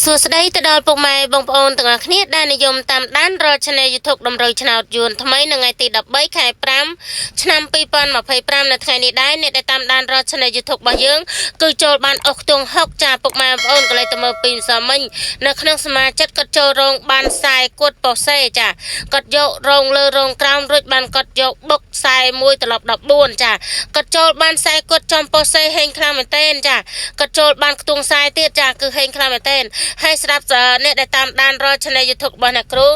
សួស្តីទៅដល់ពុកម៉ែបងប្អូនទាំងអស់គ្នាដែលនិយមតាមដានរាល់ Channel YouTube តម្រុយឆ្នោតយួនថ្មីនៅថ្ងៃទី13ខែ5ឆ្នាំ2025នៅថ្ងៃនេះដែរអ្នកដែលតាមដានរាល់ Channel YouTube របស់យើងគឺចូលបានអស់ខ្ទង់6ចាពុកម៉ែបងប្អូនកន្លែងទៅមើលពីម្សិលមិញនៅក្នុងសមាជិកគាត់ចូលរោងបានខ្សែគួតប៉ូសេចាគាត់យករោងលើរោងក្រោមរួចបានគាត់យកបុកខ្សែមួយត្រឡប់14ចាគាត់ចូលបានខ្សែគួតចំប៉ូសេហេងខ្លាំងមែនទែនចាគាត់ចូលបានខ្ទង់ខ្សែទៀតចាគឺហេងខ្លាំងមែនទែន ហើយស្រាប់អ្នកដែលតាមដានរាល់ Channel YouTube របស់អ្នកគ្រូ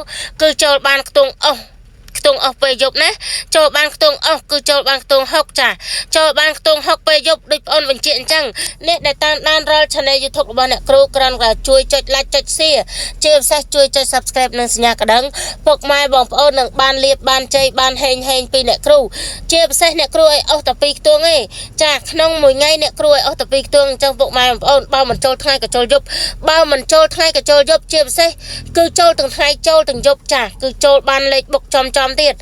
គឺចូលបានខ្ទង់អស់ខ្ទង់អស់ពេលយប់ណាចូលបានខ្ទង់អស់គឺចូលបានខ្ទង់6ចាចូលបានខ្ទង់6ពេលយប់ដូចបងអូនបញ្ជាក់អញ្ចឹងអ្នកដែលតាមដានរាល់ Channel YouTube របស់អ្នកគ្រូគ្រាន់តែជួយចុច like ចុច share ជាពិសេសជួយចុច Subscribe និងសញ្ញាកណ្ដឹងពុកម៉ែបងប្អូននឹងបានលៀបបានជ័យបានហេងហេងពីអ្នកគ្រូជាពិសេសអ្នកគ្រូឲ្យអស់តែពីរខ្ទង់ឯងចាក្នុងមួយថ្ងៃអ្នកគ្រូឲ្យអស់តែពីរខ្ទង់អញ្ចឹងពុកម៉ែបងប្អូនបើមិនចូលថ្ងៃក៏ចូលយប់បើមិនចូលថ្ងៃក៏ចូលយប់ជាពិសេសគឺចូលទាំងថ្ងៃចូលទាំងយប់ចាគឺចូលបានលេខបុកចំចំទៀត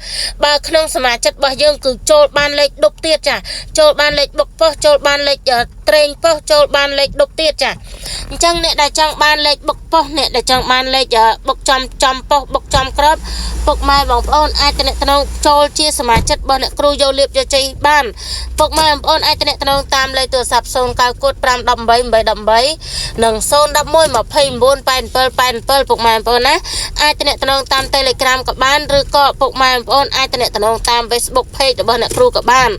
បើក្នុងសមាជិករបស់យើងគឺចូលបានលេខដប់ទៀតចាចូលបានលេខបុកប៉ុស្តិ៍ចូលបានលេខត្រេងប៉ុស្តិ៍ចូលបានលេខដប់ទៀតចាអញ្ចឹងអ្នកដែលចង់បានលេខបុកប៉ុស្តិ៍អ្នកដែលចង់បានលេខបុកចំចំប៉ុស្តិ៍បុកចំក្របពុកម៉ែបងប្អូនអាចតំណងចូលជាសមាជិករបស់អ្នកគ្រូយកលៀបយកជ័យបានពុកម៉ែបងប្អូនអាចតំណងតាមលេខទូរស័ព្ទ0៩កូដ5 18 818និង011 29 87 87ពុកម៉ែបងប្អូនណាអាចតំណងតាម Telegram ក៏បានឬក៏ពុកម៉ែបងប្អូនអាចតំណងតាម Facebook Page របស់អ្នកគ្រូក៏បាន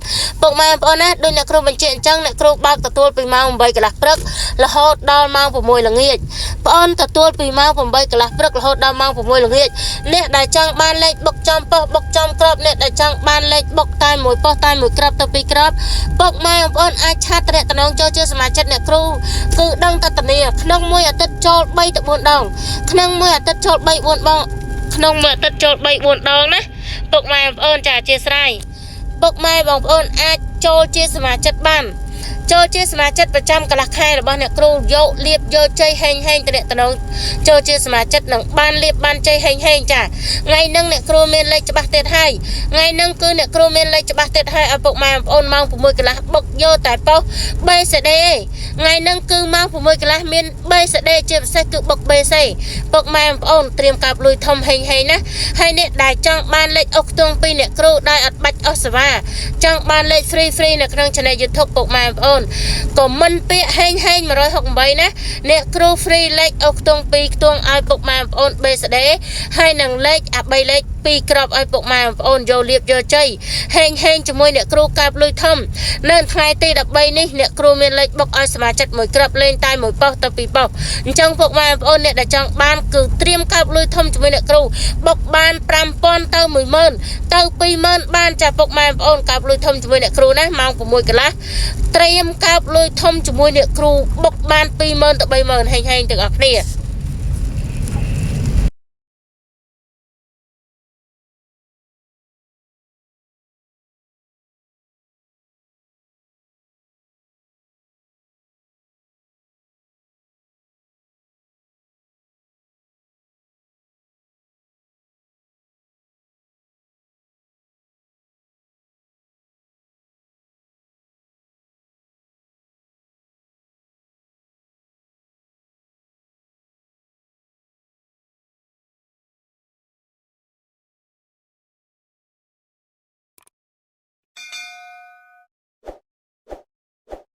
ពុកម៉ែបងប្អូនណាដូចអ្នកគ្រូបញ្ជាក់អញ្ចឹងអ្នកគ្រូបើកទទួលពីម៉ោង8កន្លះព្រឹករហូតដល់ម៉ោង6ល្ងាចបងអូនទទួលពីម៉ោង8កន្លះព្រឹករហូតដល់ម៉ោង6ល្ងាចអ្នកដែលចង់បានលេខបុកចំប៉ុស្តិ៍បុកចំក្របអ្នកដែលចង់បានលេខបុកតែមួយប៉ុស្តិ៍តែមួយក្របទៅពីរក្របពុកម៉ែបងប្អូនអាចឆាតតំណងចូលជាសមាជិកអ្នកគ្រូគឺដឹងតតនីក្នុងមួយអាទិត្យចូល3ទៅ4ដងក្នុងមួយអាទិត្យចូល3 4ដងក្នុងមួយអាទិត្យចូល3 4ដងណាពុកម៉ែបងប្អូនចាអធិស្ឋានពុកម៉ែបងប្អូនអាចចូលជាសមាជិកបានចូលជាសមាជិកប្រចាំកន្លះខែរបស់អ្នកគ្រូយកលៀបយកជ័យហេងហេងតំណងចូលជាសមាជិកនឹងបានលៀបបានជ័យហេងហេងចាថ្ងៃហ្នឹងអ្នកគ្រូមានលេខច្បាស់ទៀតហើយថ្ងៃហ្នឹងគឺអ្នកគ្រូមានលេខច្បាស់ទៀតហើយឲ្យពុកម៉ែបងប្អូនម៉ោង6កន្លះបុកយកតែប៉ុស្តិ៍ BCD ថ្ងៃហ្នឹងគឺម៉ោង6កន្លះមាន BCD ជាពិសេសគឺបុក BC ពុកម៉ែបងប្អូនត្រៀមកាបលុយធំហេងហេងណាហើយអ្នកដែលចង់បានលេខអុកខ្ទង់ពីអ្នកគ្រូដោយអត់បាច់អស់សេវាចង់បានលេខ free free នៅក្នុង Channel YouTube ពុកម៉ែបងប្អូនក៏មិនពាក្យហេងហេង168ណាអ្នកគ្រូ free លេខអុកខ្ទង់2ខ្ទង់ឲ្យពុកម៉ែបងប្អូន BCD ហើយនឹងលេខអា3លេខ2ក្របឲ្យពុកម៉ែបងប្អូនយកលៀបយកជ័យហេងហេងជាមួយអ្នកគ្រូកាបលុយធំនៅថ្ងៃទី13នេះអ្នកគ្រូមានលេខបុកឲ្យសមាជិកមួយក្របលេងតែមួយប៉ុស្តិ៍ទៅពីរប៉ុស្តិ៍អញ្ចឹងពុកម៉ែបងប្អូនអ្នកដែលចង់បានគឺត្រៀមកាបលុយធំជាមួយអ្នកគ្រូបុកបាន5000ទៅ10000ទៅ20000បានចាពុកម៉ែបងប្អូនកាបលុយធំជាមួយអ្នកគ្រូណាម៉ោង6កន្លះត្រៀមកាបលុយធំជាមួយអ្នកគ្រូបុកបាន20000ទៅ30000ហេងហេងទាំងអស់គ្នា។